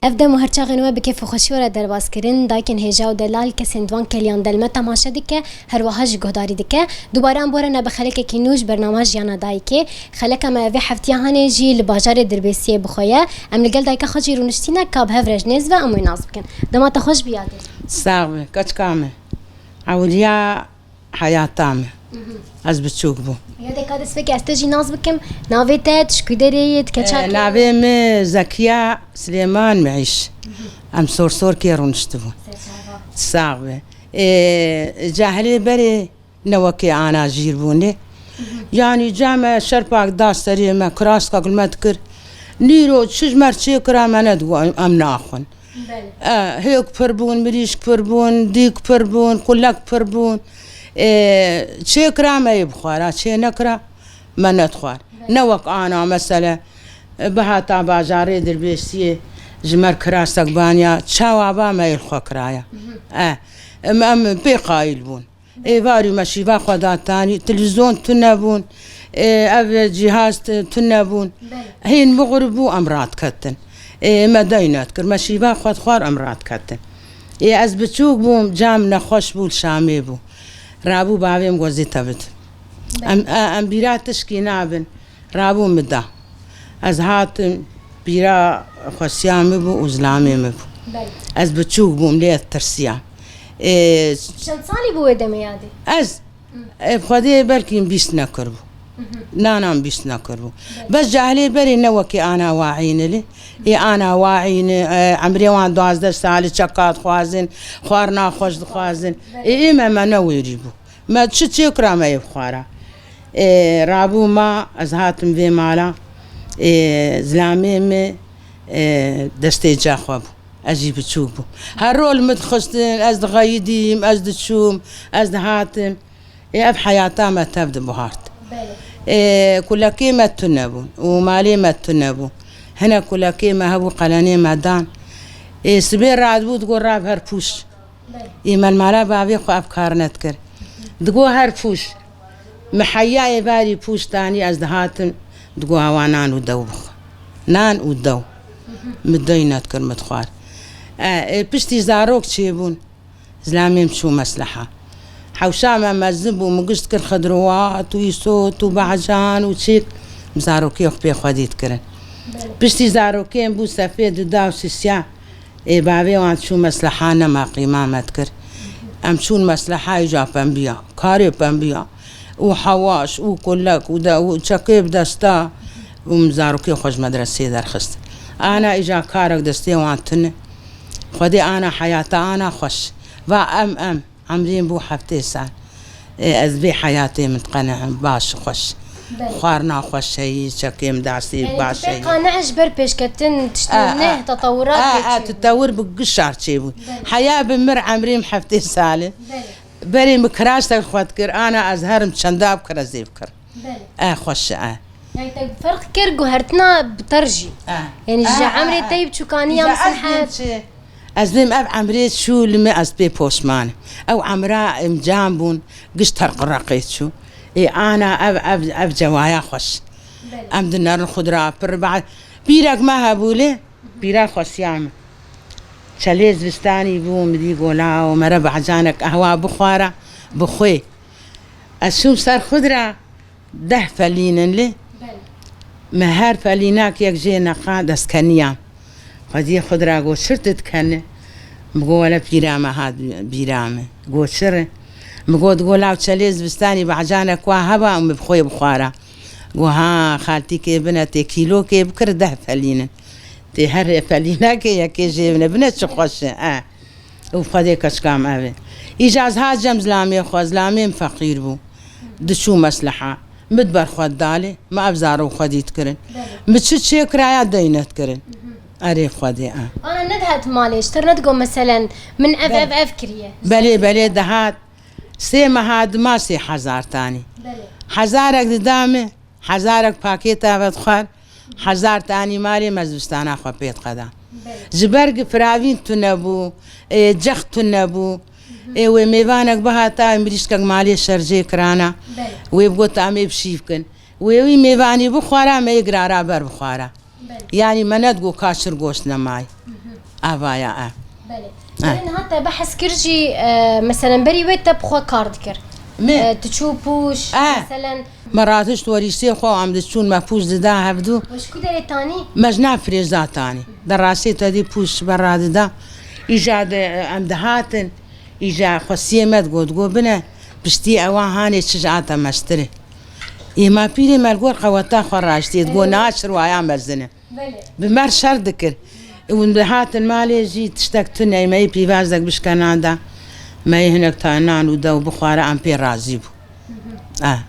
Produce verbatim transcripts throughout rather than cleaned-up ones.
Ev dem û her çaxên we bi kêf û xweşî we re derbas kirin. Dayikên hêja û delal kesên di van keliyan de li me temaşe dike, her wiha jî guhdarî dike. Dubare em bi we re ne bi xelekekî nû ji bernama Jiyana Dayikê. Xeleka me vê heftiya hanê jî li bajarê Dirbêsiyê bi xwe ye. Em li gel dayika xwe jî rûniştîne, ka bi hev re ji nêz ve em wê nas bikin. Dema te xweş bî yadê. Sax be, keçika me. Ewiliya heyata me. Ez biçûk bûm. Ya de ka dest pêkê ez te jî nas bikim. Navê te, tu ji ku derê yî, tu keça Ee, kê? Navê min Zekiya Silêman Mihîş. Em Sorsorkê rûniştibûn. Serçava. Sax be. Ee, cahilê berê ne wekê ana jîr bûnê. Yanî came şerpak da serê me, kiraskek li me dikir. Nîro çi ji me re çêkira me nedigot em, em naxwin. Belê. E, hêk pir bûn, mirîşk pir bûn, dîk pir bûn, qulek pir bûn. E, çêkira me yê bixwara, çê nekira me nedixwar. Belê. Ne wek ana mesele, e, bihata bajarê Dirbêsiyê ji me re kirasek baniya, çawa ba me yê li xwe kiraya. E, em, em pê qayîl bûn. Êvarî me şîva xwe datanî, televîzyon tune bûn, ê, ev cîhaz t-, tune bûn. Belê. Hîn mixurib bû, em radiketin. Ê, me deyn nedikir, me şîva xwe dixwar, em radiketin. Ê, ez biçûk bûm, cam nexweş bû, li Şamê bû. Rabû bavê min got, zê te bidim. Belê. Em, e, em bîra tişkî nabin. Rabû min da. Ez hatim, bîra xwesiya min bû û zilamê min bû. Belê. Ez biçûk bûm, lê ez tirsiyam. Ê, Çend salî bû wê demê yadê? Ez, Hı. ê, Xwedê belkî bîst nekiribû. Hı hı. Nanan bîst nekiribû. Belê. Bes cahilê berê ne wekî ana waîne lê. Ê ana waîne, e, emrê wan duwazdeh salî çeka dixwazin, xwarina xweş dixwazin. Belê. Ê, ê me, me ne wêrî bû. Me çi çêkira me yê bixwara. Ê, rabû ma, ez hatim vê mala, ê, zilamê min, ê, destê ca xwe bû. Ez jî biçûk bûm. Her rol min dixistin, ez dixeyidîm, ez diçûm, ez dihatim. Ê, ev heyata me tev dibihart. Belê. Ê, kulekê me tune bûn û malê me tune bû. Hinek kulekê me hebû, qelenê me dan. Ê, sibê radibû, digot, rav her pûş. Belê. Ê me li mala bavê xwe ev kar nedikir. Digo her pûş. Min heya êvarî pûş danî, ez dihatim, digo hewa nan û dew bixwe. Nan û dew. Min dey nedikir, min dixwar. E, e, piştî zarok çêbûn. Zilamê min çû mesleha. Hewşa me mezin bû, min giş dikir xidrowat û îsot û bacan û çêk. Min zarokê xwe pê xwedî dikirin. Belê. Piştî zarokê min bû sefê duda û sisiya. Ê bavê wan çû mesleha, nema qîma me dikir. Em çûn mesleha, îca pembiya, karê pembiya û hewaş û kulek û de, û çekê bi desta û min zarokê xwe ji medresê derxist. Ana îca karek destê wan tune. Xwedê ana heyata ana xweş. Va em, em. Emrê min bû heftê sal. Ê, ez vê heyatê min diqenicim, baş xweş. Belê. Xwarina xweş heyî, çekê min destê baş heyî. Yanî tu pê qanic ji ber pêşketin, tişt nû neh, tetewurat pê çêbû. A, a, tetewur bi gişar çêbû. Belê. Heya bi mir emrê min heftê sal e. Belê. Berê min kiraştek xwe dikir, ana ez herim çenda bikir, ez ê bikir. Belê. E, xweş e. Yanî te ferq kir guhertina bi ter jî. E. Yanî ji emrê te yî biçûkaniya min sihet. Ez dêm ev emrê çû li me, ez pê poşman im. Ew emra em cam bûn, giş terqiraqê çû. Ê ana ev, ev, ev cewaya xweş. Belê. Em dinerin xudra pir ba-, pîrek me hebû lê, pîra xwesiya min. Çelê zivistanî bû, min dî gola û mere bacanek qehwa bixwara, bixwê. Ez çûm ser xudra, deh felîn in lê. Belê. Me her felînak yek jê neqa destkeniyam. Xwediyê xwe dira got, çi tu dikenî? Min got, wele pîra me hat bîra min. Got, çi re? Min got, got, law çelê zivistanî bacanek wa heba û min bi xwe bixwara. Got, ha, xaltîkê bine tê kîlokê bikir deh felîn in. Tê her felînakê yekê jê bine, bine çi xweş e, e. Û Xwedê keçika min ev e. Îca ez hat cem zilamê xwe, zilamê min feqîr bû. Diçû mesleha. Min di ber xwe dalê, min ev zarok xwedî dikirin. Belê. Min çi çêkiraya dey nedikirin. Mhm. Erê Xwedê e. Ana nedihat malê, ji te re nedigot meselen, min ev, belê, ev, ev kiriye. Belê, belê dihat. Sê meha dima sê hezar tanî. Belê. Hezarek dida min, hezarek pakêta vedixwar, hezar tanî malê me zivistana xwe pê diqeda. Belê. Ji ber ku firavîn tune bû, ê, cex tune bû. Mhm. Ê, wê mêvanek bihata, wê mirîşkek malê şerjê kirana. Belê. Wê bigot, em ê bi şîv kin. Wê wî mêvanî bixwara, me yê girara ber bixwara. Belê. Yanî me nedigot ka çir goşt nemayî. Mhm. Avaya e. Belê. Eh. Belê, niha te behs kir jî, e, meselen berî wê te bi xwe kar dikir. Me? E, tu çû pûş, Eh. meselen Me ratişt werîsê xwe, em diçûn me pûş dida hevdû. Ji ku derê tanî? Me ji nav Firêza tanî. De rastê te dî pûş me radida. Îja de, em dihatin. Îja xwesiyê me digot, digot bine. Piştî ewa hanê çi ji ata meştirê. Ê ma pîrê me li gor qeweta xwe raştiyê, digot Ê. Niha çirwaya mezin e. Belê. Bi me re şer dikir. Hûn dihatin malê jî tiştek tune, me yê pîvazek bişkena da. Me yê hinek ta nan û dew bixware, em pê razî bû. Hı hı. Ah.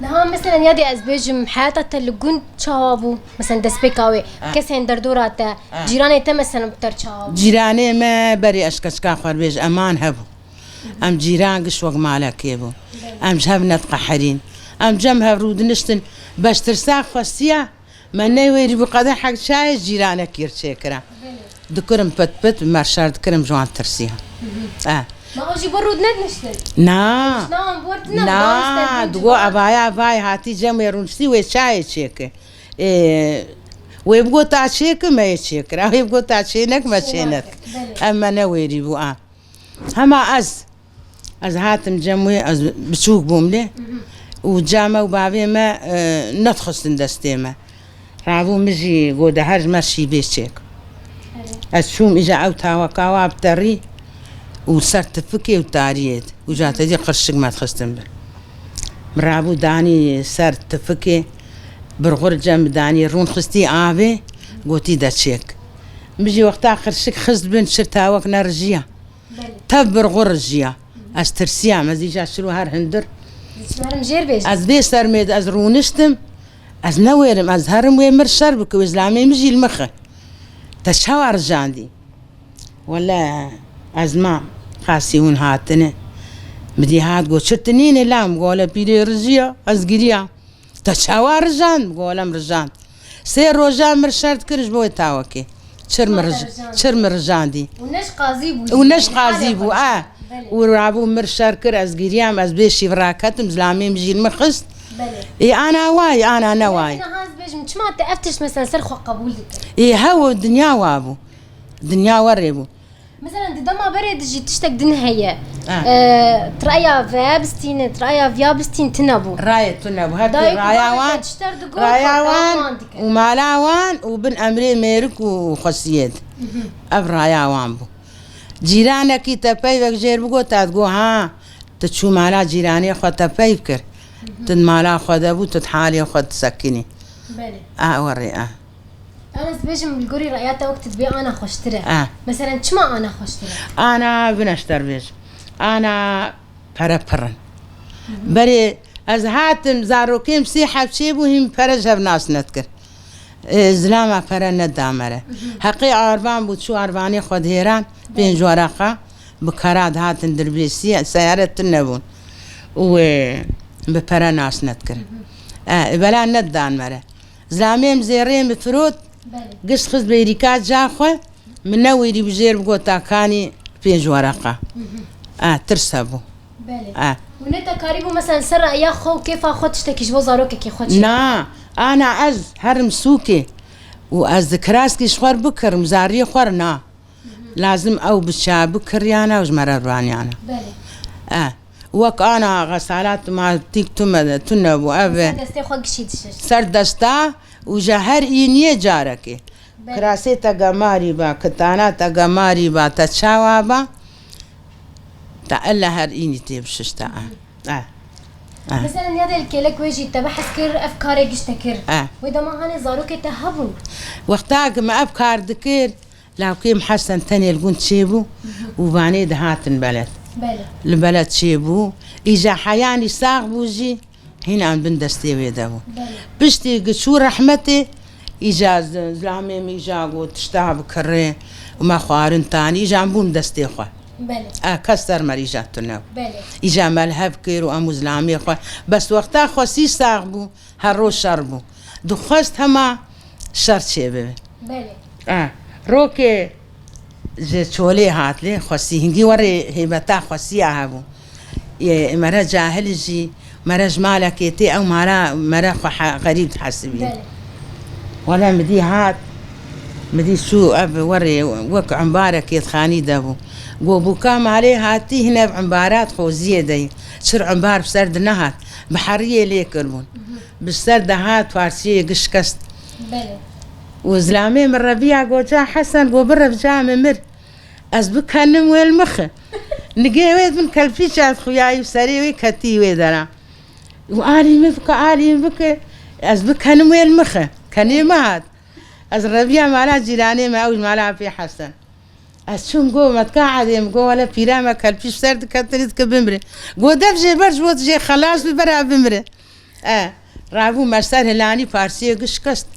Niha mesela yadê ez bêjim, heyata te li gund çawa bû? Mesela destpêka wê, Ah. kesên derdora te, Ah. cîranê te mesela bi te re çawa bû? Cîranê me berê ez keçika xwe bêj eman hebû. Hı hı. Em cîran giş wek malekê bû. Belê. Em ji hev nediqeherîn. Em cem hev rûdiniştin. Beştirsa xwestiya. Me newêrî bû qedehek çayê cîranekî re çêkira. Belê. Dikirim pit pit, me re şer dikirim ji wan tirsiya. Hı hı. Eh. Ma ew jî bo rûd nediniştin? Na. Ji nawan bor tine Na, digo evaya vay hatî cem wê rûniştî wê çayê çêki. Ê, wê bigota çêki me yê çêkira. Wê bigota çênek me Çênek. çênek. Belê. Em me newêrî bû a. Hema ez, ez hatim cem wê, ez biçûk bûm lê. Mhm. Û ca me û bavê me, e, nedixistin destê me. Rabû min jî got de her ji me şîvê çêk. Evet. Ez çûm îja ew taweka wa bi terî û ser tifikê û tariyê de. Û ca te dî qirşik me dixistin bin. Min rabû danî ser tifikê, birxur cem danî rûn xistî avê, gotî de çêk. Min jî wexta qirşik xist bin çir tawek nerijiya. Belê. Tev birxur jiya. Ez tirsiyam, ez îja şiro her hundir. Ji herim jêr bêjim. Ez vê sermê de ez rûniştim. Ez newêrim, ez herim wê mir şer bike, wê zilamê min jî li min xi. Te çawa rijandî? Wele ez mam, qasî hûn hatine. Min dî hat got, çi tu nîne lam? Got, wele pîrê rijiya, ez giriya. Te çawa rijand? Golim rijand. Sê roja mir şer dikir ji bo wê tawekê. Çir mir rij-, çir mir rijandî. Û ne ji qazî bû. Û ne ji qazî bû, a. Belê. Û rabû mir şer kir, ez giriyam, ez bê şîv raketim, zilamê min jî li min xist. Belê. Ê ana way, ana ne way. Niha ez bêjim, çima te ev tişt mesela ser xwe qebûl dikir? Ê hew dinya wa bû. Dinya werê bû. Mesela di dema berê de jî tiştek din heye. Ha. Ee, tu raya ve bistîne, tu raya viya bistîn tine bû. Rayê tune bû. Her Dayik û raya bavê wan, te tişter digot, raya wan wan dike. Û mala wan û bin emrê mêrik û xwesiyê de. Mhm. Ev raya wan bû. Cîranekî te peyvek jêr bigot, te digot, ha, tu çû mala cîranê xwe te peyv kir. Mhm. Tu di mala xwe de bû, tu di halê xwe disekinî. Belê. A, werê, a. Em ez bêjim, li gorî reya te wek tu dibê ana xweştir e. Eh. Meselen, çima ana xweştir e? Ana, vine ji te re bêjim. Ana pere pir in. Hı hı. Berê ez hatim, zarokêm sê heb çêbû, hîn pere ji hev nas nedikir. E, zilama pere neda me re. Hı hı. Heqê arvan bû, çû arvanê xwe dihêran, pênc wereqa, bi kara dihatin dirbêsî, seyare tune bûn. Û, e, bi pere nas nedikir. Hı hı. E, bela nedan me re. Zilamê min zêrê min firot, Belê. Giş xist bêrîka ca xwe, min newêrî bi jêr bigota kanî pênc wereqa. Hı hı. A, tirs hebû. Belê. A. Û ne te karîbû, meselen, ser reya xwe û kêfa xwe tiştekî ji bo zarokekî xwe çêbikî? Na, ana ez herim sûkê û ez di kiraskî ji xwe re bikirim, zariyê xwe re na. Lazim ew bi çav bikiriyana û ji me re raniyana. Belê. E, wek ana xesalat ma tîk tune, tune bû, ev e. Ser destê xwe gişî dişişt. Ser desta û ji her îniyê carekê. Belê. Kirasê te gemarî ba, kitana te gemarî ba, te çawa ba, te elle her înî tê bişişte, e. E. E. Mesela, ya de li kêlek wê jî te behs kir, ev karê giş te kir. E. Wê dema hanê zarokê te hebûn? Wexta ku me ev kar dikir, Lawkêm Hesen tenê li gund çêbû û vanê dihatin beled. Belê. Li beled çêbû. Îja heyanî sax bû jî, hîn em bin destê wê de bû. Belê. Piştî gi çû rehmetê, îja z-, zilamê min îja got, tişta bikirê û me xwarin tanî, îja em bûn destê xwe. Belê. A, kes ser me îja tune. Belê. Îja me li hev kir û em û zilamê xwe. Bes wexta xwesî sax bû, Her roj şer bû. Dixwest hema şer çêbibe. Belê. Eh, rokê ji çolê hat lê xwesî. Hingî werê hêbeta xwesiya hebû. Ê, mere cahil jî, mere ji malekê tê, ew mala mere xwe he-, xerîb dihesibî. Belê. Wele min dî hat, Min dî çû ev werê wek embarekê di xanî de bû. Go bûka malê hatî hine ev embara di xoziyê de ye. Çir embar bi ser di nehat. Bi heriyê lê kiribûn. Bi ser de hat, parsiyê gi şikest. Belê. Û zilamê min reviya go ca Hesen, go birevca min mir. Ez bikenim wê li mixi. Nigê wê bin kelpîça dixuyayî û serê wê ketî wê dera. Û alî min bike, alî min bike. Ez bikenim wê li mixi. Kenê min hat. Ez reviya mala cîranê me, ew ji mala Apê Hesen. Ez çûm go, me dika edê, min go, wele pîra me kelpî ji ser diketin, dike bimire. Go dev jê ber ji bo tu jê xelas bi, bera bimire. E, rabû me ser hilanî, parsiyê gi şikest.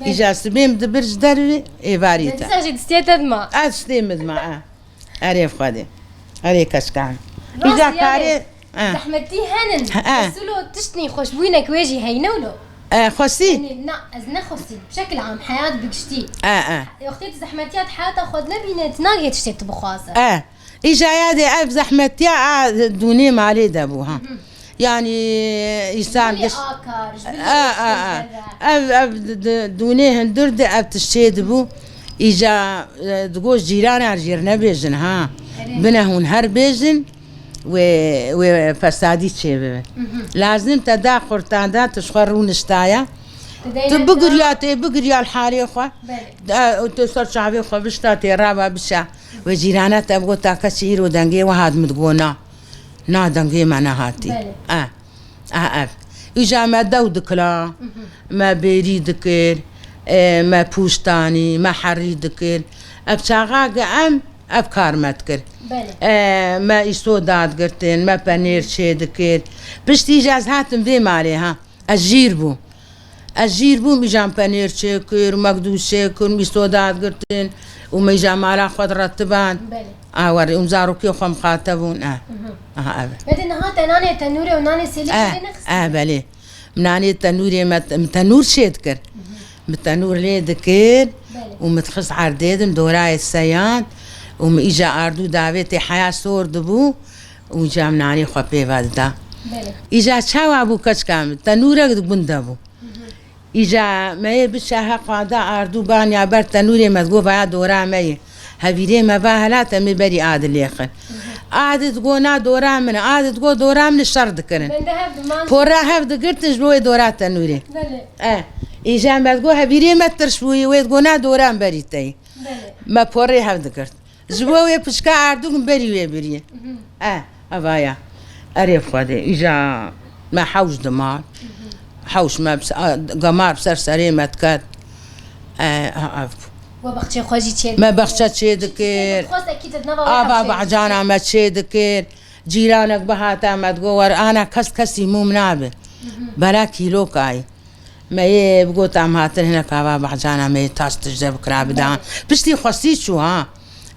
Belê. Îja sibê min dibir ji dervê êvarî te. Dîsa jî distê te dima. Ez distê min dima, e. Erê Xwedê. Erê keşka. Rast Îja yanî, karê, e. Zehmetî henin. E. Esulo tiştnî xweşbûynek wê jî heyne wilo. E, xwesî? Yanî, na, ez ne xwesî. Şekil am heyat bi giştî. E, e. Wextê tu zehmetiya di heyata xwe dinebîne, tu nagê tiştê tu bixwaze. E. Îja yadê ev zehmetiya a dûnê malê de bû, ha. Hı hı. Yanî, îsan Ji bilî giş-, akar, ji bilî a, a, a. Ev, ev d-, d-, dûnê hundir de ev tişt çê dibû. Îja, e, digot cîrana jêr nebêjin, ha. Erê. Bine hûn her bêjin, wê, wê fesadî çê bibe. Mhm. Lazim te da qurtanda, tu ji xwe rûniştaya. Tu bigiriya, tê bigiriya li halê xwe. Belê. De, tu ser çavê xwe bişta, tê rava bişa. Wê cîrana te bigota kesî îro dengê we hat, min digot na. Na dengê me nehatî. Belê. E. A ev. Îja me dew dikila, mhm, me bêrî dikir, e, me pûş tanî, me herî dikir. Ev çaxa gi em, ev kar me dikir. Belê. E, me îso dadigirtin, me penêr çê dikir. Piştî îja ez hatim vê malê ha. Ez jîr bûm. Ez jîr bûm, îja min penêr çê kir, mekdû çê kir, îso dadigirtin û me îja mala xwe diretiban. Belê. A, werê, û zarokê xwe mixate bûn, e. Mhm. Aha, ev. Belê, niha te nanê tenûrê û nanê sêlê Eh, çê nexist? Eh, belê. Min nanê tenûrê me, min tenûr çê dikir. Mhm. Min tenûr lê dikir Belê. Û min dixist erdê din, dorayê seyand û min îja ardû davêtê heya sor dibû û îja min nanê xwe pê ve dida. Belê. Îja çawa bû keçika min? Tenûrek di gund de bû. Mhm. Îja me yê biçe heqanda ardû banya ber tenûrê me digo vaya dora me ye. Hevîrê me va hela te me berî a dilêxin. A digo na dora min e, a digo dora min e şer dikirin. Bende hev diman. Pora hev digirtin ji bo wê dora tenûrê. Belê. E, îja me digo hevîrê me tirş bûyî, wê digo na dora min berî te ye. Belê. Me porê hev digirt. Ji bo wê pişka erdûk min berî wê birî. Mhm. E, eva ya. Erê Xwedê, îja me hewş dimar. Mhm. Hewş me bi se-, a, gemar bi ser serê me diket. E, ha, ev. We bexçê xwe jî çê Me dikir. Bexçe çê dikir. Xwest ekî te nava we Ava hewşê bahcana me çê dikir. Cîranek bihata me digo, wer ana kes kesî mûm nabe. Mhm. Bela kîlokayî. Me yê bigota em hatin hinek ava bahcana me yê tas tişt de bikira bidan. Belê. Piştî xwestî çû ha.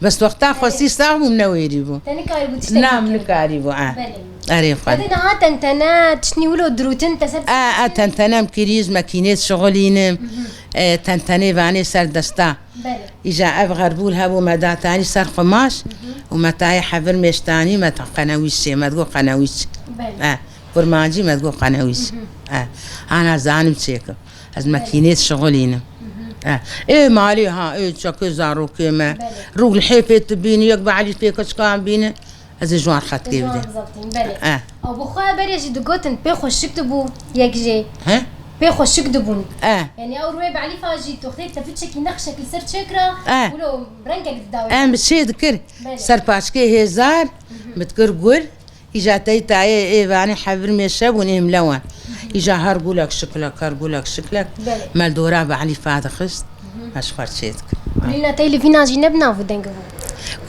Bes wexta Belê. Xwestî sax bûm newêrî bû. Te nikarîbû tiştekî Na, min bikî? Nikarîbû, e. Belê. Erê xwe. Te niha tentene, tiştnî wilo dirûtin, te ser E, e, tentenem kirîz, mekînê şixulînim. Mhm. E, tentenê vanê ser desta. Belê. Îja ev xerbûl hebû me datanî ser qumaş Mhm. û me tayê hevir mêştanî me ta qenewîş çê, me digo qenewîş. Belê. E. Kurmancî me digot qenewîş. Mhm. E, ana zanim çêkim. Ez Belê. Mekînê dişixulînim. Mhm. E, ê malê ha, ê çekê zarokê me. Belê. Rûk li hêfê tu bînî, yek bi Elîfê keçikan bîne. Ez ê ji wan xetkê Ji wan bidê. Bizavtîn, belê. E. Ew bi xwe berê jî digotin, pê xweşik dibû, yek jê. He? Pê xweşik dibûn. E. Yanî ew rûyê bi Elîfa jî toxtê te piçekî nexşek li ser çêkira, E. wilo rengek didawê. Em bi çê dikir. Belê. Ser paçkê hêzar, Mhm. min dikir gul. Îja tey tayê ê vanê hevir mêşe bûn êm lewan. Îja her gulek şiklek, her gulek şiklek. Belê. Me li dora bi Elîfa dixist. Mhm. Me ji xwe çê dikir. Kulîna tey li vîna jî ne bi nav û deng bû.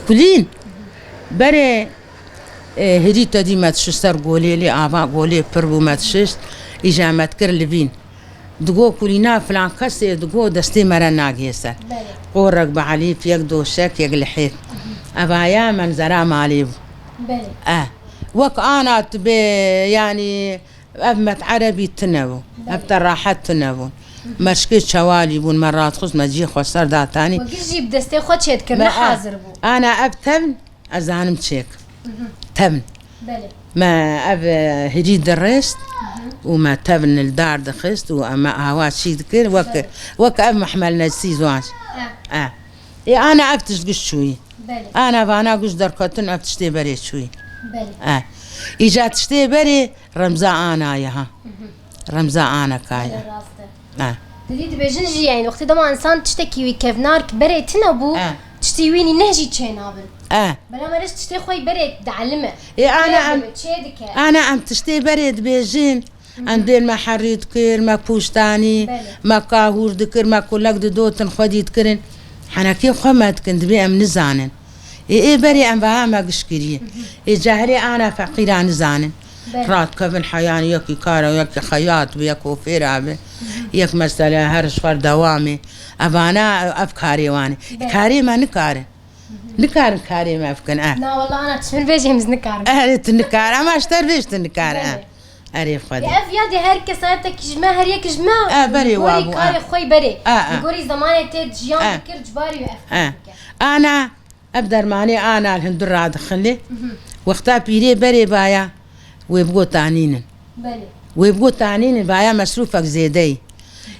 Kulîn. Berê, e, hêdî te dî me dişist ser golê lê ava golê pir bû me dişist. Îja me dikir li vîn. Digo kulîna filan kesê digo destê me re nagihê ser. Belê. Qorek bi Elîf, yek doşek, yek lihêr. Mhm. Evaya menzera malê bû. Belê. E. Wek ana tu bê, yanî ev met erebî tune bû. Belê. Ev te rahet tune bû. Mhm. Me şikê çewalî bûn, me radixist, me cihê xwe ser datanî. We giş jî bi destê xwe çêdikir, Me ne a- hazir bû. Ana ev tevn, ez zanim çêk. Mhm. Tevn. Belê. Me ev, e, hirî dirist Mhm. û me tevn li dar dixist û me awa çî dikir, wek, Belê. Wek ev mehmel nesî ziwanc. Eh. E. Ê ana ev tişt giş çûyî. Belê. Ana vana giş derketin ev tiştê berê çûyî. Belê. E. Îca tiştê berê remza ana ye ha. Remza ana kayê. Belê, rast e. E. Dilî dibêjin jî, yani, wextê dema insan tiştekî wî kevnar berê tine bû, E. tiştî wî nî neh jî çênabin. E. Bela me reş tiştê xwe yî berê dielime. Ê, ana em, Çêdibin, çê dike. ana em tiştê berê dibêjin. Em dêr me herî dikir, me pûştanî, Belê. me kahûr dikir, me kulek didotin xwedî dikirin. Henekê xwe me dikin, dibê em nizanin. Ê, ê berê em veha me giş kiriye. Ê cahilê ana feqîra nizanin. Belê. Radikevin heyanî yekî kara, yekî xeyat bi, yek ofêra bi, yek mesela her ji xwe dewamê. Evana ev karê wan e. Belê. Karê me nikarin. Nikarin karê me bikin, e. Na, wala ana çimir bêjî hemiz nikarin. Erê, tu nikar, ama ji te bêj tu nikar, e. Belê. Erê Xwedê. Ev ya de her kesayeteki ji me, her yek ji me, E, berê gorî wa bû, karê e. xwe berê. E, e. Gorî zamanê tê jiyan E. dikir, cibarî wê ev E. kar bike. Ana, ev dermanê ana li hundir radixilê. Wexta pîrê berê baya, wê bigot tanînin. Belê. Wê bigot tanînin, vaya mesrûfek zêdeyî.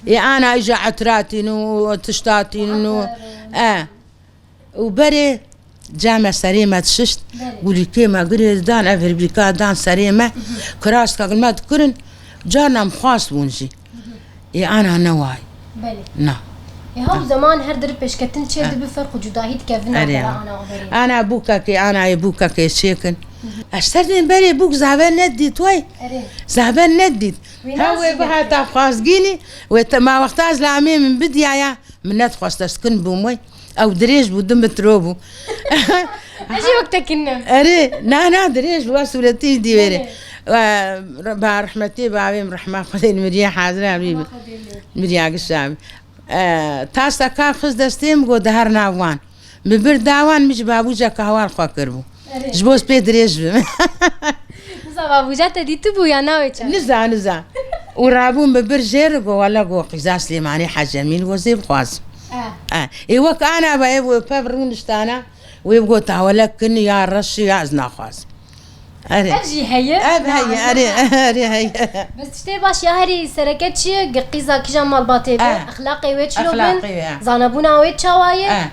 Ê ana îja etratîn û tiştatîn û, Aferin. e. Û berê came serê me dişişt, Belê. gulîkê me girê didan, ev hirbîka dan serê me, kiraskek li me dikirin, carna em xwast bûn jî. Ê ana neway. Belê. Na. Ê haw zeman her diri pêşketin çê dibi ferq û cudahî dikevin Erê navbera ha. ana û berê. Ana bûkekê, ana yê bûkekê çêkin. Ez ser dên berê bûk zave nedît wey. Erê. Zave nedît. Wî Ha nas wê jî bihata xwazgînî, wê te ma wexta ez lamê min bidiyaya, min nedixwest ez kin bûm wey. Ew dirêj bû, du metro bû. Ez jî wek te kin im. Erê, na, na, dirêj bû, wê sûretî dî wêrê. Erê. Ba rehmetî bavê min, rehma Xwedê li miriye hazir abî. Rehma Xwedê li. Miriya gişa bî. E, taseka xiz destê min, got, "De her nav wan." Min bir da wan, min ji babûceke heval xwe kiribû. Erê. Ji bo ez pê dirêj bim. Niza babûca te dîtibû ya navê çav? Niza, niza. Û rabû min bir jê re, got, "Wele," got, "qîza Silêmanî Hecemîn," got, "zê bixwazim." E. E. Ê wek ana be, ê wê pev rûniştana, wê bigot, "Wele kin ya reş ya ez naxwazim." Erê. Ev jî heye. Ev heye, erê, erê heye. Bes tiştê baş ya herî sereke çi ye? Ge-, qîza kîjan malbatê be, Eh. exlaqê wê çilo bin, Exlaqê wê, eh. zanebûna wê çawa ye? Eh.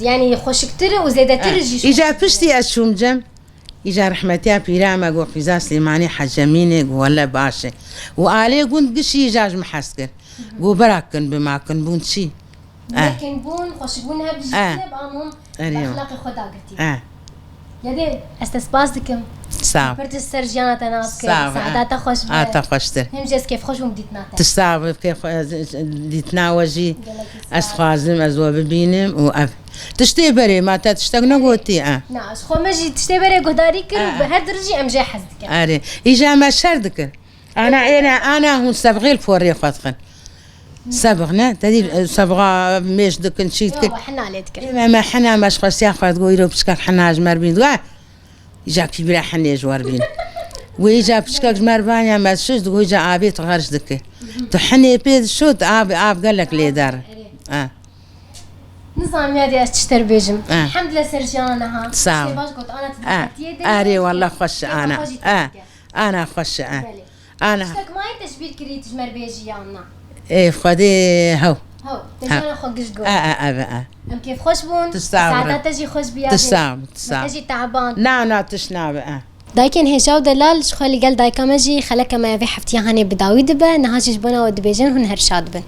Yani xweşiktir û zêdetir Eh. jî Îca xweşiktir piştî ye. ez çûm cem. Îca rehmetiya pîra me got, qîza Silêmanî Hecemînê, got, wele baş e. Û alê gund gişî îca ji min hez kir. Got, bira kin bi ma kin bûn çi? Eh. Nekin bûn, xweşik bûn hep Eh. jî ne, ba mum Erê. bi exlaqê xwe dagirtî. Eh. Yadê, ez te spas dikim. Sağ ol. Pir tu ser jiyana te nas kir. Sağ ol. Saeta te xweş be. A te xweştir. Him jî ez kêfxweş bûm dîtina te. Tu sağ ol, kêf-, dîtina we jî. Gelekî spas. Ez xwazim ez we bibînim û ev. Tiştê berê, ma te tiştek negotî, eh. Na, ji xwe me jî tiştê berê guhdarî kir û Eh, bi eh. her dir jî em jê hez dikin. Erê. Îja me şer dikin. Ana êne, ana hûn sebxê li porê xwe dixin. Sebix ne? Te dî, e, sebxa mêş dikin, çî dikin. Yo, hina lê dikin. Ê, me, me hina me ji xwestiya xwe digo, îro piçkek hina ji me re bîn digo. Îca kî bira hinê ji we re bîn. Wê îca piçkek ji me re banya me şiş digo, îca avê tu xerc dike. Tu hinê pê dişo, tu av, av gelek lê der. Ha. Nizam ya de ez çi te re bêjim. Ha. Hemd le ser jiyana niha. Sağ ol. Şêbaş got, ana tu Ha. diketiye de. Erê, wallah xweş Şêbaş ana. xweş jî Ha. dike. Ana xweş e. Belê. Ana. Tiştek mayî te ji bîr kirî, tu ji me re bêjî yan na? Ê, Xwedê hew. Hew, te Ha. jiyana xwe giş got. A, a, a, a. Em kêfxweş bûn. Tu sağ ol. Saeta te jî xweş biya. Tu sağ ol, tu sağ ol. Te jî teban. Na, na, tişt nabe, a. Dayikên hêja û delal, ji xwe li gel dayika me jî xeleke me ya vê heftiya hanê bi dawî dibe. Niha jî ji bona we dibêjin, hûn her şad bin.